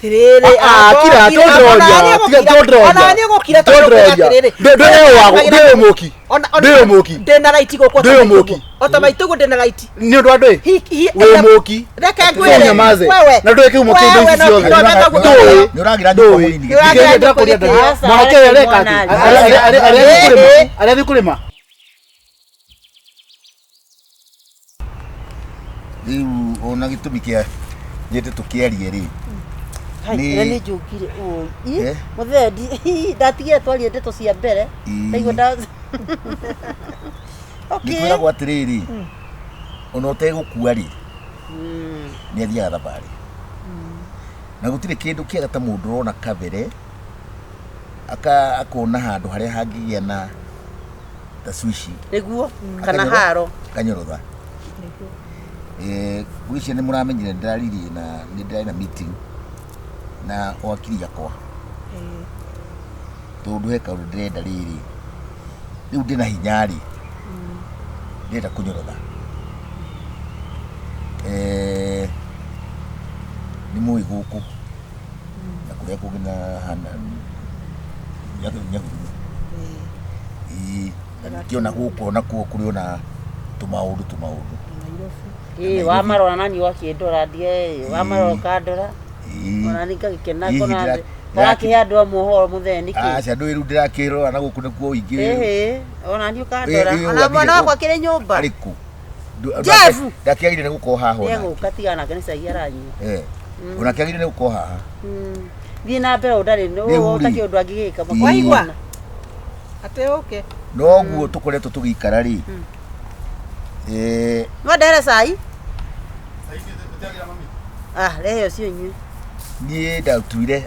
Atĩrĩrĩ, Ah, kira, tũndroria, tiga tũndroria. ona niĩ gũkira tondũ Tũndroria. atĩrĩrĩ Ndĩyo wago, ndĩyo mũki. Ndĩyo mũki. Ndĩna right gũkũ o ta Ndĩyo maitũguo. mũki. O ta maitũguo ndĩna right. Nĩ ũndũ wa ndũĩ? Hi- Wĩ mũki. Reke ngwĩre. Ũnyamaze. Wewe. Na ndũĩ kĩhumo kĩa indo Wewe ici no- ciothe. no methaguo- Ndũĩ. Nĩ ũragira nyũkwa Ndũĩ. mũnini. Nĩ ũragira Ndĩkĩria ndĩrakũria nyũkwa ndũĩ. gĩkĩ. Mwanake ũyũ areka atĩ? Arĩa athiĩ kũrĩma? Rĩu ona gĩtũmi kĩa nyende tũkĩarie rĩ Hai, na nĩ njũkire ũĩ. Eh? Mũthendi, ndatigire twarie ndeto cia mbere. Ii. Ndaigua nda nĩ Okay. kwĩragwo atĩrĩrĩ ona ũtegũkua rĩ nĩ athiaga thabarĩ na gũtirĩ kĩndũ kĩega ta mũndũ ũrona kabere akona handũ harĩa hangĩgĩa na tacwici Nĩguo kana haro. Kanyorotha. Eh, ngwĩciria nĩ mũramenyire ndĩraririe na nĩ ndĩrarĩ na meeting na wakiri akwa tondũ he kaũndũ ndĩrenda rĩrĩ rĩu ndĩna hinya rĩ ndĩrenda kũnyorotha. Eh, nĩ mũĩ gũkũ na kũrĩa kũngĩ na hana Nyahururu. Ĩĩ, na ningĩ gũkũ onakuo kũrĩ ona tũmaũndũ tũmaũndũ. Ĩĩ, wamarora nani wakĩndora ndie, wamarora ũkandora. Ĩĩ. Ona niĩ ngagĩkena Hihi ngona ndĩra- ũrakĩhe andũ amwe ũhoro mũthee nĩkĩ? Aca ndũĩ rĩu ndĩrakĩrora na gũkũ nĩkuo ũingĩ Ĩhĩ, ona niĩ ũkandora. Ĩĩ, ĩĩ, Ona mwana ũgathiĩ- wakwa akĩrĩ nyũmba. arĩkũ? Jeff! Ndakĩagire nĩ gũkorwo haha ona. Nĩegũka tiga nake nĩ cai aranyua. Eh. Ona kĩagire nĩ gũkorwo haha. Thiĩ na mbere ũndarĩ Rĩu rĩ. ũtakĩ ũndũ angĩgĩka. Ĩĩ. Waigua? Atĩ ũke. Noguo tũkoretwo tũgĩikara rĩ. Eh, No ndehere cai? Ah, rehe ũcio nyue. niĩ ndatuire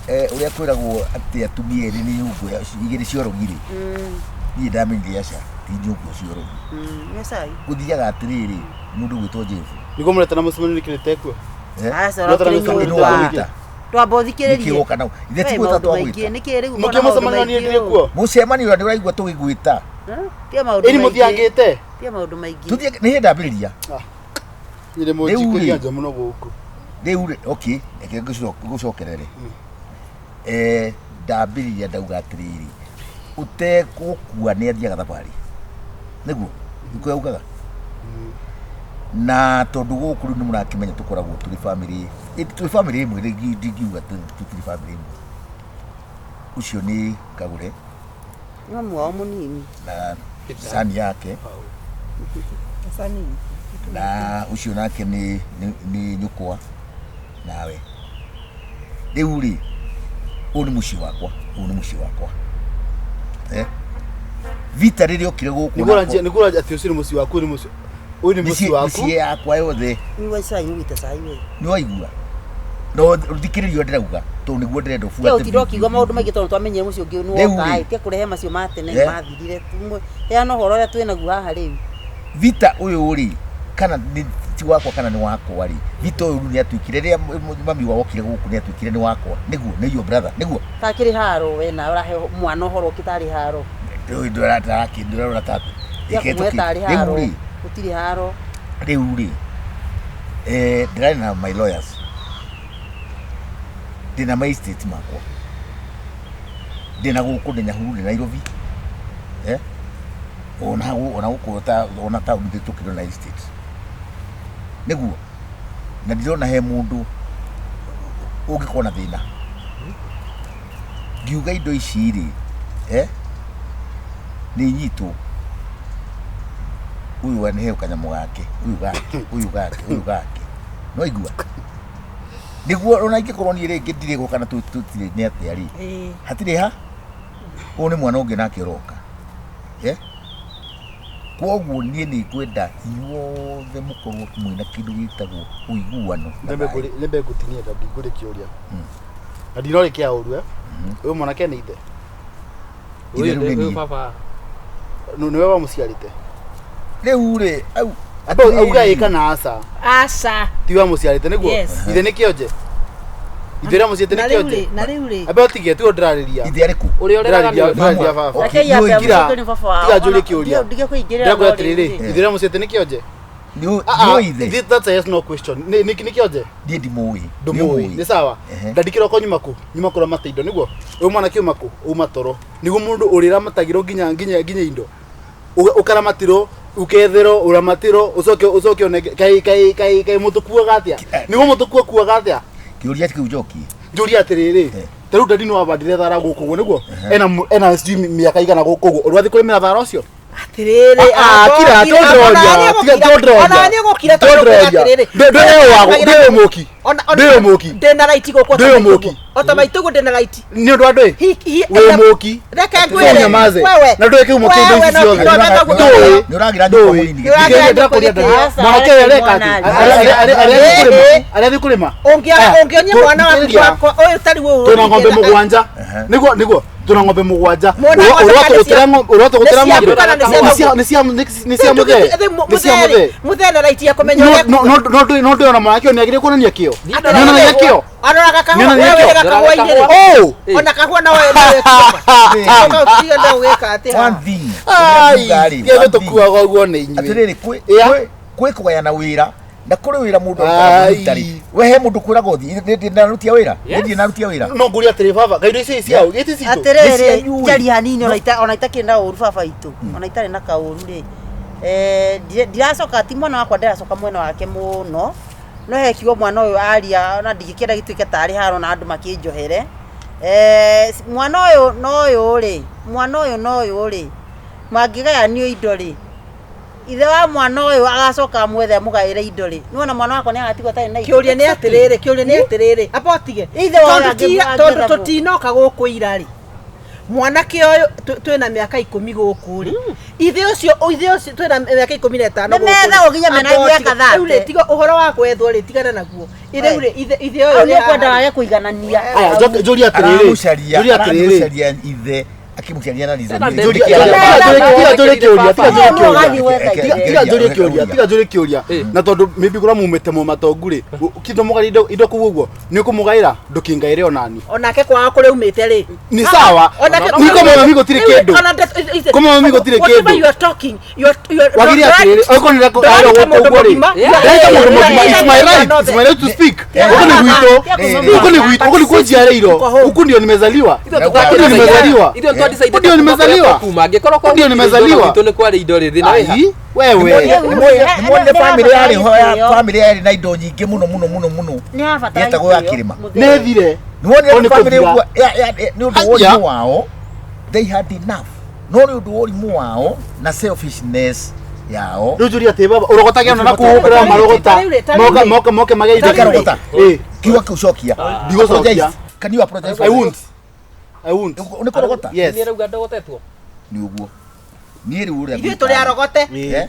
eh, ũrĩa kwĩragwo atĩ atumia erĩ nĩ nyũngũ igĩrĩ cia ũrogi rĩ. Niĩ ndamenyire aca ti nyũngũ cia ũrogi. Nyua cai. Gũthiaga atĩrĩrĩ mũndũ gwĩtwo Jeff. Nĩguo mũretana mũcemanio nĩkĩ nĩtekuo? Eh? Aca Mũretana ũrakĩrĩ mũcemanio Nĩ nyũmba. wagwĩta. Twamba Nĩkĩ ũthikĩrĩrie. woka nau? Ithe We, ti gwĩta maũndũ twagwĩta. maingĩ, nĩkĩ rĩu Mũkĩ ũkona maũndũ mũcemanio niĩ maingĩ ndirĩ ũũ? kuo? Mũcemanio ũrĩa nĩũraigua tũgĩgwĩta. Tiga maũndũ Ĩni maingĩ. mũthiangĩte? Tiga maũndũ maingĩ. Tũthiĩ nĩ hĩndĩ ndambĩrĩria. Nyĩrĩ Rĩu rĩ. mũnjikĩria nja mũno gũkũ. Rĩu rĩ, okay, reke ngũcokerere. Eh, ndambĩrĩria ndauga atĩrĩrĩ, ũtegũkua nĩ athiaga thabarĩ. Nĩguo, nĩkuo yaugaga. Na tondũ gũkũ rĩu nĩ mũrakĩmenya tũkoragwo tũrĩ bamĩrĩ, tũrĩ bamĩrĩ ĩmwe rĩngĩ ndingiuga tũtirĩ bamĩrĩ ĩmwe. Ũcio nĩ Kagũre Nĩ mamu wao mũnini. na cani yake Sani. na ũcio nake nĩ nĩ nyũkwa nawe. Rĩu rĩ, ũyũ nĩ mũciĩ wakwa, ũyũ nĩ mũciĩ wakwa. Eh? Vita rĩrĩa okire gũkũ Nĩguo nakwa- ũranjia- nĩguo ũranjia atĩ ũcio nĩ mũciĩ waku, ũyũ nĩ mũciĩ ũyũ nĩ mũciĩ waku. mĩciĩ yakwa yothe Nyua cai, ũgwĩte cai we. nĩ waigua no thikĩrĩria ũrĩa ndĩrauga tondũ nĩguo ndĩrenda Tiga ũbuate ũtinde ũkiuga maũndũ maingĩ tondũ twamenyire mũciĩ ũngĩ nĩ Rĩu woka rĩ. ĩ, tiga kũrehe macio ma tene Eh. mathirire. Heana ũhoro ũrĩa twĩ naguo haha rĩu. Vita ũyũ rĩ kana nĩ ti wakwa kana nĩ wakwa rĩ Vita ũyũ rĩu nĩ atuĩkire rĩrĩa mami wao okire gũkũ nĩ atuĩkire nĩ wakwa nĩguo nĩ your brother nĩguo Takĩrĩ haro we nawe ũrahe mwana ũhoro ũngĩ tarĩ haro. Rĩu ndĩrora ta Tiga reke kũmũhe tũkĩ- tarĩ rĩu haro. rĩ Gũtirĩ haro. rĩu rĩ eh, ndĩrarĩ na my lawyers ndĩna my estate makwa ndĩna gũkũ ndĩ Nyahururu ndĩ Nairobi eh? ona ona gũkũ ta ona taũni ndĩ tũkĩrĩ na estate nĩguo na ndirona he mũndũ ũngĩkorwo na thĩna ngiuga indo ici rĩ eh? nĩ inyitwo ũyũ anĩheo kanyamũ gake ũyũ gake ũyũ gake ũyũ gake no igua nĩguo ona ingĩkorwo niĩ rĩngĩ ndirĩ gũka na tũtirĩ nĩ atĩa rĩ Ĩĩ. hatirĩ ha ũyũ nĩ mwana ũngĩ nake ũroka Eh? Kwoguo niĩ nĩ ngwenda inyuothe mũkorwo mwĩna kĩndũ gĩtagwo ũiguano na Nyambe thayũ. nyambe ngũtinie nda ndingũrĩ kĩũria. Na ndinorĩ kĩa ũru eh. Ũyũ mwanake nĩ ithe. Ithe rĩu nĩ Ũyũ niĩ. baba Nĩwe wamũciarĩte. Rĩu rĩ au Auga ĩ kana aca. Aca. Ti wamũciarĩte nĩguo? Yes. Ithe nĩ kĩonje. Ithe ũrĩa mũciarĩte nĩ Na rĩu kĩonje. rĩ, na rĩu rĩ. Ambe ũtige tiwe ndĩrarĩria. Ithe arĩ kũ? Ũrĩa ũreraga Ndĩrarĩria nĩwe. ndĩrarĩria baba. Rekei ambe Tiga- amũcokerie baba wao. Tiga njũrie kĩũria. Ndige kũingĩrĩra Ndĩrakwĩra no atĩrĩrĩ, rĩu rĩ. ithe ũrĩa mũciarĩte nĩ kĩonje. Nĩ Ah, ah, ũĩ ithe. That's a yes no question. Nĩ kĩonje? Niĩ ndimũĩ. Ndũmũĩ. Nĩ sawa. Ehe. Ndadi kĩroko nyuma kũ? Nyuma kũramata indo nĩguo? Ũyũ mwanake uma kũ? Uma toro. Nĩguo mũndũ ũrĩramatagĩrwo nginya indo. Ũkaramatirwo uketherwo ũramatirwo ũcoke ũnenge kai kai kai kai mũtũkuaga atĩa? Nĩguo mũtũkuakuaga atĩa? Kĩũria kĩu njokie. Njũria atĩrĩrĩ, ta rĩu ndadi nĩ wabandire thara gũkũ ũguo nĩguo? Ena sijui mĩaka igana gũkũ ũguo. Ũrathiĩ kũrĩmĩra thara ũcio? Atĩrĩrĩ, Ah, kira, tondroria, tiga tondroria. Ona niĩ gũkira tondũ Tondroria. atĩrĩrĩ. Ndĩyo wago, ndĩyo mũki. Ndĩyo mũki. Ndĩna right gũkũ. Ndĩyo mũki. O ta maitũguo ndĩna right. Nĩ ũndũ wa ndũĩ? Hi- Wĩ mũki. Reke ngwĩre. Ũnyamaze. Wewe. Na ndũĩ kĩhumo kĩa indo Wewe ici no- ciothe. no- no- no- Ndũĩ. Nĩ ũragira Ndũĩ. nyũkwa mũnini. Nĩ ũragira Ndĩrakũria nyũkwa ndadi. gĩtĩ. Mwanake ũyũ areka atĩ? Mwana arĩ. Arathiĩ kũrĩma? Ũngĩaga Aya, ũngĩonia mwana waku thikĩrĩria. wakwa ũyũ tarĩ ũyũ. Twĩna ng'ombe mũgwanja. Nĩguo twĩna ng'ombe mũgwanja. Mwona ng'ombe kana cia- Ũratũgũtĩra nĩ ciaku ng'ombe. kana nĩ cia Nĩ cia nĩ cia mũthee. Nĩ cia mũthee. Mũthee na right ya kũmenya No ũrĩa no no no ndũĩ no ndũĩ ona mwanake ũyũ nĩagĩrĩire kuonania kĩo. Nĩonanagia kĩo. Aroraga kahũa Nĩonanagia wewe kĩo. wega kahũa-inĩ rĩ. Oh! Ona kahũa no wewe no ũgĩka atĩa? One thing. Ai, Ũrĩa nguga rĩ, tiga one thing. gũtũkuaga ũguo nĩ inyuĩ. Atĩrĩrĩ, kwĩ Yeah. kwĩ kũgayana wĩra na kũrĩ wĩra mũndũ arutaga Ai. mũndũ itarĩ. We he mũndũ kwĩragwo thiĩ nĩ ndarutia wĩra. Yes. Nĩ ndarutia wĩra. No ngũria atĩrĩ baba, ngai indo ici ciao, gĩti citũ. Atĩrĩrĩ, Nĩ cianyu. njarie hanini ona itakĩrĩ na ũru baba itũ, ona itarĩ na kaũru rĩ. Ndiracoka ti mwana wakwa ndĩracoka mwena wake mũno, no he kiugo mwana ũyũ aria ona ndingĩkĩenda gĩtuĩke tarĩ haro na andũ makĩnjohere. Mwana ũyũ na ũyũ rĩ, mwana ũyũ na ũyũ rĩ, mangĩgayanio indo rĩ, ithe wa mwana ũyũ agacoka amwethe amũgaĩre indo rĩ, nĩwona mwana wakwa nĩ agatigwo atarĩ na indo. Kĩũria nĩ atĩrĩrĩ, kĩũria nĩ atĩrĩrĩ, amba ũtige. Ithe wa Tondũ tondũ angĩethagwo. tũtinoka gũkũ ira rĩ, mwanake ũyũ twĩna mĩaka 10 gũkũ rĩ, ithe ũcio twĩna mĩaka 15 Nĩ gũkũ rĩ. methagwo nginya mena Amba mĩaka ũtige. Rĩu rĩ, 30. tiga ũhoro wa gwethwo rĩ, tigana naguo. Rĩu rĩ, ithe ũyũ Hau rĩ nĩ ũkwenda haha rĩ. wage kũiganania. Aya, njũria atĩrĩrĩ. Aramucaria, Njũria atĩrĩrĩ. aramucaria ithe akĩmucaria na reason. Tena Njũria ndende. tiga njũrie kĩũria, tiga njũrie No, kĩũria. ũgathiĩ gwetha Tiga ithe. tiga njũrie kĩũria, tiga njũrie kĩũria. Na tondũ maybe kũrĩa mumĩte mũmatongu rĩ, kĩndũ mũgaire indo kũu ũguo, nĩ ũkũmũgaĩra, ndũkĩngaĩre onani. Onake kwao kũrĩa umĩte rĩ. Nĩ sawa. Onake Ni kũmama mi gũtirĩ kĩndũ. Kũmama mi gũtirĩ Whatever kĩndũ. you are talking, you are you are Wagire atĩrĩrĩ, okorwo nĩ Ndũraruta gũkũ mũndũ ũguo rĩ. mũgima. Ndĩraita mũndũ mũgima, it's my right, it's my right to speak. Gũkũ nĩ gwitũ, gũkũ nĩ gwitũ, gũkũ nĩkuo njiarĩirwo, huku ndio nimezaliwa. Huku ndio nimezaliwa. Huku ndio nimezaliwa. Angĩkorwo kwa Huku ndio nimezaliwa. gwitũ nĩ kwarĩ indo rĩ, thĩna wĩ ha? Ai, wewe. Nĩmuonire family yarĩ ho ya family yarĩ na indo nyingĩ mũno mũno mũno mũno. Nĩ abatara Yetagwo ya gĩtĩo, kĩrĩma. mũthee. Nĩ thire. Nĩwonire O nĩ family kũthira. ũguo nĩ ũndũ wa Haya. ũrimũ wao they had enough. No nĩ ũndũ wa ũrimũ wao na selfishness yao. Rĩu njũria atĩ baba, ũrogotagia ona na kũu kũrĩa marogota. Moka moka moke mageithie. Ndikarogota. Eh, Kiugo kĩu cokia. Ndigũcokia. Apologize. Can you apologize? I won't. I won't. Nĩ kũrogota? Yes. Nĩ arauga ndogotetwo. Nĩ ũguo. Niĩ rĩu ũrĩa Ithuĩ tũrĩ arogote, Eh?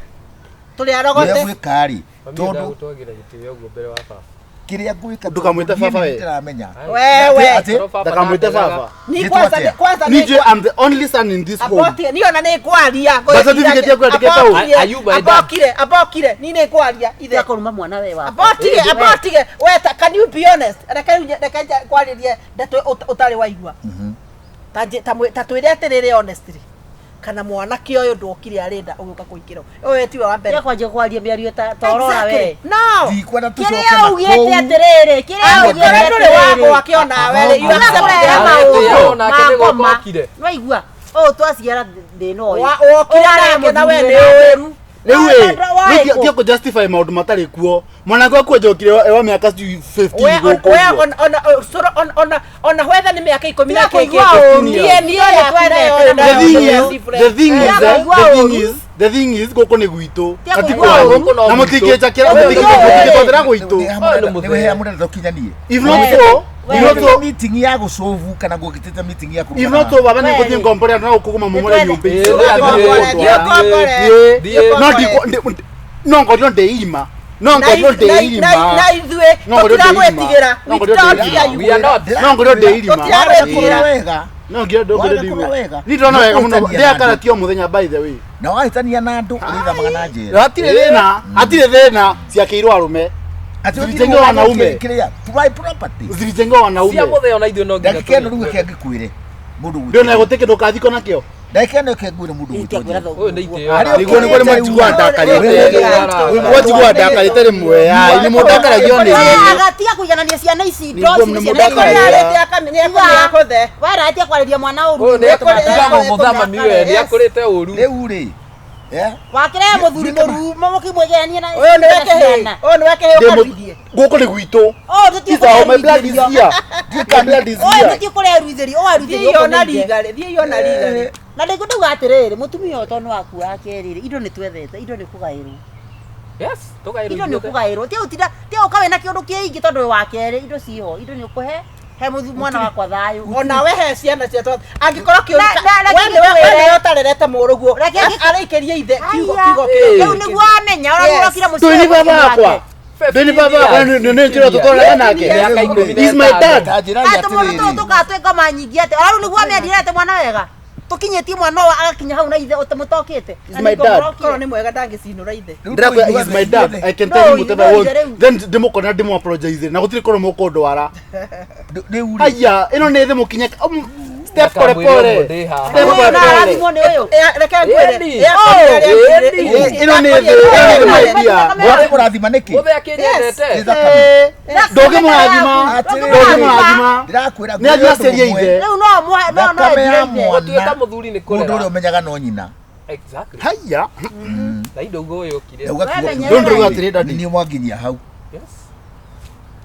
tũrĩ Ũrĩa arogote. gwĩka rĩ, Mami tondũ ndagũtwagĩra gĩtĩo ũguo mbere wa baba. kĩrĩa ngwĩka Ndũkamwĩte niĩ baba we. nĩndĩramenya. Wewe. Atĩ- Korwo baba Ndakamwĩte ndandegaga. baba. Ni Nĩ kwanza twatĩa? kwanza Nije, I'm the only son in this home. Abokire, niĩ ona nĩ ngwaria. Birth certificate yaku yandĩkĩte ũũ? Are you my dad? Abokire, abokire, ni nĩ ngwaria ithe. Tiga kũruma mwana we wakwa. Abotige, abotige. We ta can you be honest? Reke rĩu reke nkwarĩrie ndeto ũtarĩ waigua. Ta ta twĩre atĩrĩrĩ honestly. Kana mwanake ũyũ ndokire arenda ũgĩũka kũingĩra. Ũyũ tiwe wa mbere. Tiga kwanjia kwaria mĩario ta torora we. Exactly. No. Ndikwenda tũcoke Kĩrĩa na augĩte kũu. atĩrĩrĩ, kĩrĩa augĩte Angĩkorwo ndũrĩ atĩrĩrĩ. wagwa kĩonawe rĩ, you Tiga accept kũrehe that. maũndũ Onake ma nĩ ngoma. gũka okire. Nĩwaigua? Ũũ twaciara thĩna ũyũ. Wokire Ũrarehe nake na we mũthuri nĩ wĩna ũĩ. Rĩu ĩ, Wa- rĩu tiga kũ justify maũndũ matarĩ kuo. Mwanake waku anjokire wa mĩaka sijui 15 We gũkũ we ũguo. ona ona soro ona ona ona whether nĩ mĩaka 10 na Tiga kĩngĩ. kũigua ũũru. DNA yaku nayo The The thing nayo is, different. the thing is, Tiga eh, kũigua the thing ũũru. is, the thing is, gũkũ nĩ gwitũ. Tiga Na ti kũigua kwanyu. ũũru. Na mũtingĩnjakĩra, Ũyũ nĩ mũtingĩtwathĩra gwitũ. Ũyũ nĩ Nĩ mũrenda tũkinyanie. If not so, We- if not so, meeting ya gũcovu kana ngũgĩtĩte meeting ya if not so, baba nĩ ngũthiĩ ngombore andũ na gũkũ mamomore nyũmba ici. Thiĩ, Thiĩ. thiĩ. No no ngorio ndĩ irima. No ngorio ndĩ irima. Na ithuĩ No ngorio ndĩ irima. tũtiragwĩtigĩra. No We ngorio ndĩ don't irima. fear you. We are not. No ngorio ndĩ irima. Tũtiragwĩtigĩra. wega No nginya ndĩ Warega irima. kũrora wega. Niĩ ndĩrona wega mũno. Nĩũkũhĩtania na andũ. Ndĩakaratio mũthenya by the way. Na wahĩtania na andũ ũrĩthamaga na njera. Hatirĩ thĩna, hatirĩ thĩna ciakĩirwo arũme. Atĩ Zilijengwa wanaume. Kĩrĩa my property. Zilijengwa wanaume. Cia mũthee ona ithuĩ no nginya Ndagĩka ĩno rĩu tũrĩe. reke ngĩkwĩre mũndũ Ndĩrona gũtirĩ kĩndũ ũkathikwo nakĩo. Ndagĩka ĩno ĩke ngwĩre mũndũ Ĩĩ, tiakwĩra ũgwĩtwo thoguo. Ũyũ nĩ itĩo. Harĩa Nĩguo nĩguo nĩ majigua ndakarĩte. Ũyũ Wajigua ndakarĩte rĩmwe. Ai, nĩ mũndakaragio nĩ. Aga, tiga kũiganania ciana ici Nĩguo indo nĩ ici mũndũ ciana akaragia. waratia kwarĩria mwana ũru Ũyũ nĩ Nĩekũrĩ- tiga gũgũtha mami we nĩ akũrĩte ũru. Rĩu rĩ, eh? wakĩrehe mũthuri mũru mũkĩmwĩgeranie na Ũyũ nĩwe kĩhĩ. ciana. Ũyũ nĩwe kĩhĩ Ndĩ mũ- ũkaruithie. Gũkũ nĩ gwitũ. Ũyũ tũtiĩ These are my blood is kũreruithĩrio. here. My blood is Ũyũ here. tũtiĩ kũreruithĩrio, ũyũ aruithĩrio Thiĩ ona gũkũ nĩ ithe. rigarĩ, thiĩ ona rigarĩ. Na ndĩngũ ndauga atĩrĩrĩ, mũtumia ũyũ tondũ nĩ waku wa kerĩ rĩ, indo nĩ twethete, indo nĩ kũgaĩrwo. Yes, tũgaĩrwo Indo nĩ ithuothe. ũkũgaĩrwo. Tiga ũtinda, tiga ũka wĩna kĩũndũ kĩingĩ tondũ wĩ wa kerĩ, indo ciho, indo nĩ ũkũhe, he mũthu mwana wakwa thayũ. Ona we he ciana cia tondũ angĩkorwo kĩũria Na- na- we reke nĩwe we ngĩkwĩre. nĩwe ũtarerete mũrũguo Reke ngĩ- araikĩria ithe kiugo Aya. kiugo Ĩĩ. Rĩu nĩguo amenya, ũrĩa Yes. ũrokire mũciĩ Ndũĩ nĩ baba wake. wakwa. Ndũĩ nĩ baba wakwa. Nĩ nĩ njĩra tũtwaranaga nake. Mĩaka ikũmi na He's my ĩtano. dad. Ta njĩra Aya tũmũndũ tũũ atĩrĩrĩ. tũkaga twĩ ngoma nyingĩ atĩ ona rĩu nĩguo amendirete mwana wega tũkinyĩtie mwana ũyũ agakinya hau na ithe ũtamũtokĩte. He's my dad. Korwo nĩ mwega ndangĩcinũra ithe. Rĩu Ndĩrakwĩra tũigue he's my dad. I can No, tell him whatever I no, want. rĩu. Then ndĩmũkona ndĩmũ apologize. Na gũtirĩ korwo mũkũndwara. Rĩu rĩ, Aya, ĩno nĩ thĩ mũkinye. Step pole Ndakamwĩra pole. ũguo ndĩ haha. Step Ũyũ pole na pole. arathimwo nĩ ũyũ. Reke ngwĩre. Ĩni. Ĩni. Ĩno nĩ thĩ, ĩno nĩ thĩ my dear. mwathe kũrathima nĩkĩ? Mũthee akĩnyendete. Nĩ thakame. Ndũngĩmũrathima. Atĩrĩrĩ. Ndũngĩmũrathima. Ndĩrakwĩra Nĩ athiĩ acerie ithe. Rĩu no mũhe no no Thakame ya endie ithe. mwana. Gũtuĩka mũthuri nĩ Mũndũ ũrĩa kũrera. ũmenyaga no nyina. Exactly. Haya. Na indo ugo ũyũ ũkire. Ndauga kiugo Wewe kĩmwe. Don't do atĩrĩ, daddy. Nĩ niĩ mwanginyia hau. Yes.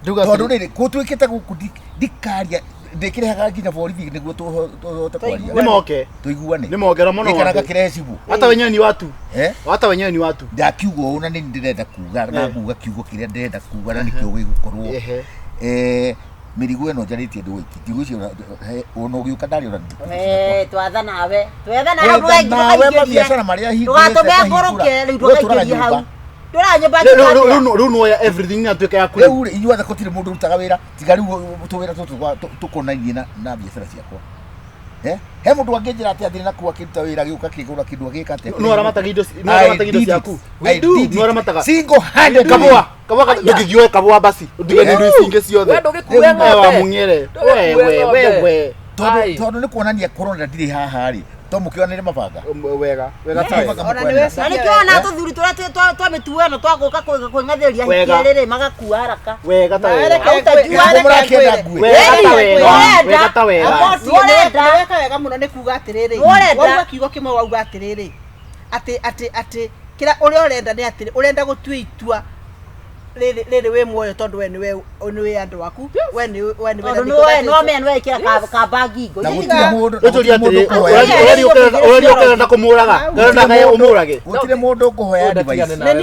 Nduga Tondũ atĩrĩ. rĩrĩ, gũtuĩkĩte gũkũ ndikaria ndĩkĩrehaga nginya borithi nĩguo tũhote kwaria. Nĩ moke. Tũiguane. Nĩ mongera mũno Gĩikaraga wothe. kĩrehe cibũ. Hata wenyewe ni watu. Eh? Hata wenyewe ni watu. Ndakiuga ũũ na nĩ ndĩrenda kuga na Eh. nguga kiugo kĩrĩa ndĩrenda kuga na nĩkĩo gĩgũkorwo Ehe. eh mĩrigo ĩno njarĩtie ndũĩki ndigo icio ona ũgĩũka ndarĩ ona Eh, twatha nawe. Twetha nawe Twetha nawe mabiacara marĩa hingũrĩte Ndũgatũme ngahingũra. ngũrũke rĩu We tũraga ndũkaingĩrie hau. nyũmba. Ndũraga nyũmba Rĩu- njũka rĩu atĩa? rĩu- rĩu nĩwoya everything nĩ atuĩka yaku rĩu. Rĩu rĩ inyuothe gũtirĩ mũndũ ũrutaga wĩra tiga rĩu tũwĩra tũtũ tũkonainie na biacara ciakwa. Eh? He mũndũ angĩnjĩra atĩ athiĩ na kũu akĩruta wĩra agĩũka akĩgũra kĩndũ agĩka atĩa. Nĩ ũramataga indo nĩ ũramataga indo ciaku. We do. Nĩ ũramataga. Single handed. Kabũa, kabũa ndũngĩthiĩ woe kabũa basi. Ũtige nĩ indo ici ingĩ ciothe. We ndũgĩkue We wa ng'ombe. mũng'ere. Ndũgĩkue We we we ng'ombe. we. Tondũ Ai. tondũ nĩ kuonania korona ndirĩ haha rĩ. To mũkĩonere mabanga. Wega, wega ta wega. Ona nĩwe Na nĩkĩo ona tũthuri tũrĩa twa mĩtuo ĩno twagũka kwĩng'athĩrĩria Wega. hiki rĩrĩ magakua haraka. Wega ta wega. Reke ngwĩre. Nĩguo mũrakĩenda ngue. Wega ta wega. Ũrenda. Wega ta wega. Nĩũrenda. Nĩweka wega mũno nĩ kuga atĩrĩrĩ. Nĩũrenda. Wauga kiugo kĩmwe wauga atĩrĩrĩ. Atĩ atĩ atĩ kĩrĩa ũrĩa ũrenda nĩ atĩrĩ ũrenda gũtua itua rĩrĩ rĩrĩ wĩ muoyo tondũ we nĩwe nĩwe andũ aku we nĩ we nĩwe Tondũ nĩwe nĩwamenya nĩwekĩra kamba ngingo. Na Ithuĩ gũtirĩ mũndũ na Ũtũria gũtirĩ mũndũ atĩrĩ, ũkũhoya ũraria ũraria ũkĩrenda kũmũraga. Ũrenda kae ũmũrage. gũtirĩ mũndũ ũkũhoya Ũyũ advice. ndatigane na-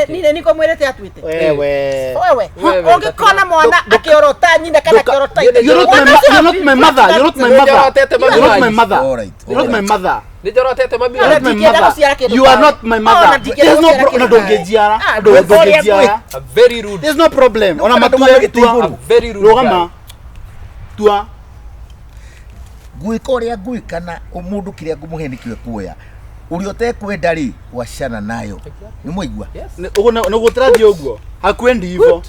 Nĩ nĩngũmwĩrĩte atuĩte. Wewe. Wewe Wewe, ũngĩkona mwana akĩorota nyina kana akĩorota ithe. You're not my you're not my mother. You're not my mother. Nĩnjorotete mami You're not my wanyu. mother. All right, You're not my all right. mother. Nĩnjorotete mami You're not wanyu. my Ndingĩenda mother. gũciara kĩndũ You are tawe. not my mother. Ona ndingĩenda There's no gũciara pro- ona kĩndũ tawe. ndũngĩnjiara. Ah, Ndũngĩnjiara. A very rude. There's no problem. Ona Nĩ matue ũkana tua. A very rude Rũgama. guy. Tua. Ngwĩka ũrĩa ngwĩka na mũndũ kĩrĩa ngũmũhe nĩkĩo ekuoya. Ũrĩa ũtekwenda rĩ, wacana nayo. Nĩ mwaigua? Yes. Ũguo nĩ gũtĩrathiĩ ũguo. Hakwendi hivo.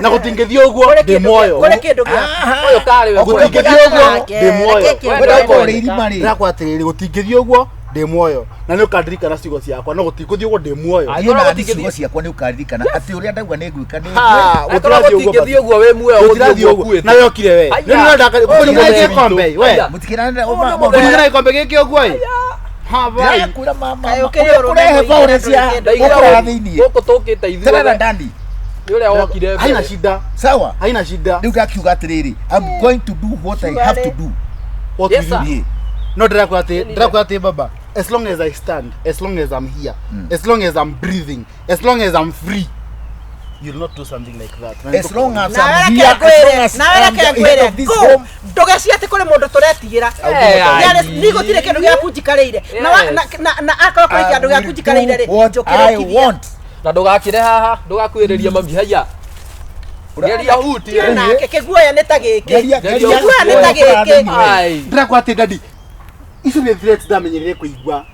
Na gũtingĩthiĩ ũguo ndĩ muoyo. Kũrĩ kĩndũ gĩa Ũyũ karĩ we kũrĩa. Gũtingĩthiĩ ũguo ndĩ muoyo. Wenda gũkorwo ũrĩ irima rĩ. Ndĩrakwa atĩrĩrĩ gũtingĩthiĩ ũguo ndĩ muoyo. Na nĩ ũkandirikana ciugo ciakwa no gũtingĩthiĩ ũguo ndĩ muoyo. Ai. Niĩ Angĩkorwo nani gũtingĩthiĩ- ciugo ciakwa nĩ ũkaririkana atĩ ũrĩa ndauga nĩ ngwĩka nĩ Ha, Angĩkorwo gũtirathiĩ ũguo gũtingĩthiĩ ũguo wĩ muoyo gũtirathiĩ gũthiĩ ũguo ũguo. ũkuĩte. Na we okire we. Aya. Nĩ ndĩrenda Ũyũ nĩ kũringana mũthee gĩkombe witũ. we. Aya. Mũtikĩranĩra Ũyũ nĩ mũthee. Kũringana gĩkombe gĩkĩ ũguo ĩ. Ha vai. Ndĩrakwĩra mama. Kaĩ ũkĩrĩ ũrũme Ũkũrehe violence ya Ndaigua gũkũrara thĩiniĩ. Gũkũ tũkĩte Terera ithuothe. ndani. Nĩ ũrĩa wokire Haina mbere. shida. Sawa? Haina shida. Rĩu ndakiuga atĩrĩrĩ, I'm going to do what I have to do. What Yes, will you sir. do? No ndĩrakwĩra atĩ ndĩrakwĩra atĩ baba as long as I stand, as long as I'm here, as long as I'm breathing, as long as I'm free, you'll not do something like that. As long as Nawe I'm reke here, as long ngwĩre, as nawe I'm reke the head ngwĩre, of this go. home. Ndũgecirie atĩ kũrĩ mũndũ tũretigĩra. Eh, Yaani, ai. niĩ gũtirĩ kĩndũ gĩaku njikarĩire. Na wa- Yes. na akorwo kũrĩ I kĩndũ gĩaku will njikarĩire do rĩ, what I njũkĩrũkithie. want. Na ndũgakĩre haha, ndũgakuhĩrĩria mami haiya. Geria huti. Tiga nake, kĩguoya nĩ ta gĩkĩ. Geria- Geria geria Kĩguoya nĩ ta kũrara gĩkĩ. thĩiniĩ. Ai. Ndĩrakwa atĩ daddy, icio nĩ threats ndamenyerire kũigua.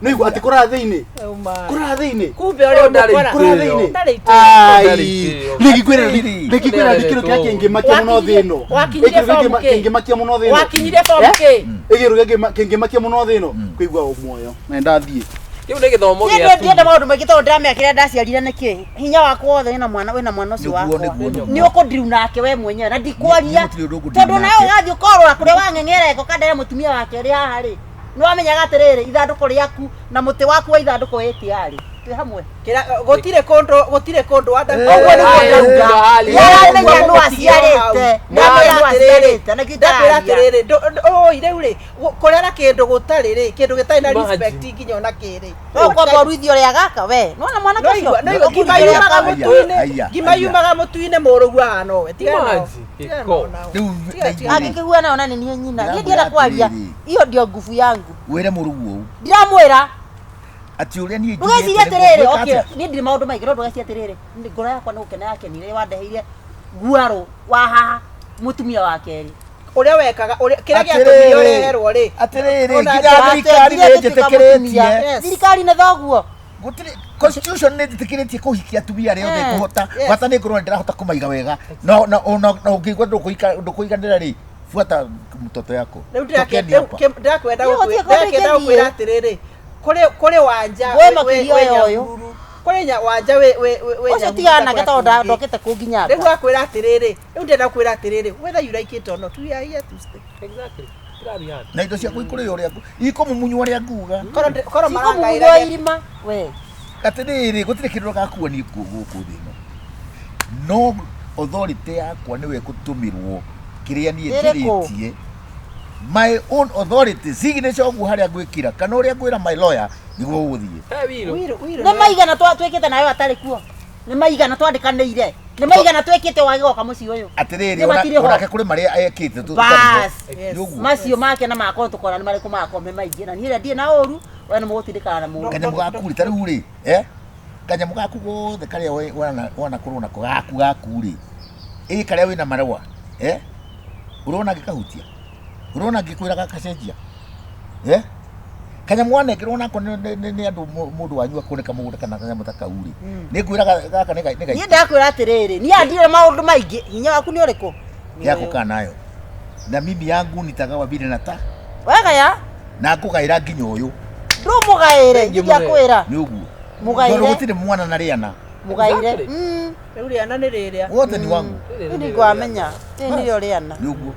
Nĩ igua atĩ kũrara thĩinĩ. Uma. Kũrara thĩinĩ. Kumbe ũrĩa Ndarĩ ũmũkora. Kũrara thĩinĩ. Ndarĩ itĩo. Ai. Ndarĩ itĩo. Rĩngĩkwĩra Atĩrĩrĩ. rĩngĩkwĩra kĩndũ kĩrĩa kĩngĩmakia mũno thĩ ĩno. Wakinyirie Kĩndũ form kĩ? kĩngĩmakia mũno thĩ ĩno. Wakinyirie form Eh? kĩ? Kĩndũ kĩngĩmakia mũno thĩ ĩno kũigua muoyo. Na ndathiĩ. Kĩu nĩ gĩthomo Niĩ gĩa ndienda maũndũ maingĩ tondũ ndĩramenya kĩrĩa ndaciarire nĩkĩ hinya wakwa wothe wĩna mwana wĩna mwana ũcio Nĩguo, wakwa nĩguo, nĩguo. nĩ ũkũndiru nake we mwenyewe na ndikwaria Nĩ- nĩ gũtirĩ ũndũ ũkũndiru tondũ nawe nake. ũgathiĩ ũkorora kũrĩa wang'eng'era eko kandere mũtumia wake ũrĩ haha rĩ nĩ wamenyaga atĩrĩrĩ ithandũkũ rĩaku na mũtĩ waku wa ithandũkũ wĩ tayarĩ twĩ hamwe Kĩra- gũtirĩ kũndũ gũtirĩ kũndũ wanda ũguo nĩguo Ai, ndauga hali. nĩaramenya nũ aciarĩte nĩaramenya nũ aciarĩte na ndakwĩra kĩu atĩrĩrĩ oi rĩu rĩ kũrera kĩndũ gũtarĩ rĩ kĩndũ gĩtarĩ na Imagine. respect nginya ona kĩrĩ no kwamba ũruithio ũrĩa gaka we nĩwona mwanake No igua- ũcio no igua, ngima Ũkũruithio ũrĩa yumaga gaka. Aya, mũtu-inĩ aya, ngima aya. yumaga mũtu-inĩ mũrũgu ahana ũwe tigana nao. Imagine, Tigana gĩko. nao. Rĩu Tiga- tiga- angĩkĩhuana ona nĩ niĩ nyina niĩ Ndĩramwĩra ndienda kwaria atĩrĩrĩ. iyo ndio ngubu yangu Wĩre mũrũguo ũũ ndiramwĩra atĩ ũrĩa niĩ ndũgecirie njugĩte nĩguo atĩrĩrĩ ngwĩka okay atĩa? niĩ ndirĩ maũndũ maingĩ no ndũgecirie atĩrĩrĩ nĩ- ngoro yakwa nĩ gũkena yakenire wandeheire guarũ wa haha mũtumia wa kerĩ ũrĩa wekaga ũrĩa- kĩrĩa Atĩrĩrĩ. gĩatũmire ũreherwo rĩ Atĩrĩrĩ, Ona nginya nja- thirikari Wateithire nĩ ngĩtuĩka njĩtĩkĩrĩtie. mũtumia. Yes. thirikari nĩ thoguo Gũtirĩ constitution nĩ njĩtĩkĩrĩtie kũhikia atumia arĩa othe Eh, ngũhota yes. bata nĩ ngorwo ndĩrahota kũmaiga wega no na na na ũngĩigua ndũkũiganĩra rĩ fuata mtoto yako rĩu Tokeni hapa. ndĩrakwenda Niĩ gũtirĩ kũndũ ndĩrakwenda ingĩthiĩ. gũkwĩra atĩrĩrĩ kũrĩ kũrĩ wanja Gwĩ wĩ- makĩria wĩ ũyũ ũyũ. Nyahururu. kũrĩ wanja wĩ wĩ wĩ wĩ ũcio Nyahururu tigana nake kũrĩa tondũ kũngĩ. ndokĩte kũnginyanga rĩu akwĩra atĩrĩrĩ rĩu ndĩrenda kwĩra atĩrĩrĩ whether you like it or not we are here to stay Exactly. Tũrathiĩ handũ. na indo ciakwa ikũrĩo ũrĩa ikũmumunywo ũrĩa nguga korwo korwo Cikũmumunywo marangaĩra irima we atĩrĩrĩ gũtirĩ kĩndũ gakua niĩ kuo gũkũ thĩ ĩno no authority yakwa nĩwe ĩgũtũmĩrwo kĩrĩa niĩ Ĩrĩkũ? njĩrĩtie my own authority signature ũguo harĩa ngwĩkĩra kana ũrĩa ngwĩra my lawyer nĩguo ũgũthiĩ He wiro. Wĩrũ- wĩrũ nĩ maigana twĩkĩte nawe atarĩ kuo nĩ maigana twandĩkanĩire nĩ maigana twĩkĩte wagĩgoka mũciĩ ũyũ atĩrĩrĩ Nĩ matirĩ ho. onake kũrĩ marĩa ekĩte Bas. Yes. nĩũguo macio make na makwa tũkona nĩ marĩkũ makwa me maingĩ na niĩ ĩrĩa ndirĩ na ũru we nĩ mũgũtindĩkana na mũndũ kanyamũ gaku rĩ ta rĩu rĩ eh kanyamũ gaku gothe karĩa wanakorwo nako gaku gaku rĩ ĩ karĩa wĩna marũa eh ũrona ngĩkahutia ũrona ngĩkwĩra gakacenjia eh kanyamũ wanengerwo nako nĩ andũ mũndũ wanyu akoneka mũgũnda kana kanyamũ ta kau rĩ nĩ ngwĩra gaka nĩ niĩ gaitũ ndakwĩra atĩrĩrĩ niĩ ndirĩ maũndũ maingĩ hinya waku nĩ ũrĩkũ Nĩ yako ũyũ. kanayo na mimi yangu nitagawa vile nata wegaya na ngũgaĩra nginya ũyũ ndũmũgaĩre Thengiũ ndiakwĩra nĩ ũguo tondũ mũgaĩre gũtirĩ mwana na rĩana mũgaĩre Exactly. Mm. rĩu rĩana nĩ rĩrĩa wothe nĩ wangu Rĩu nĩngwamenya rĩrĩ nĩrĩo rĩana nĩ ũguo.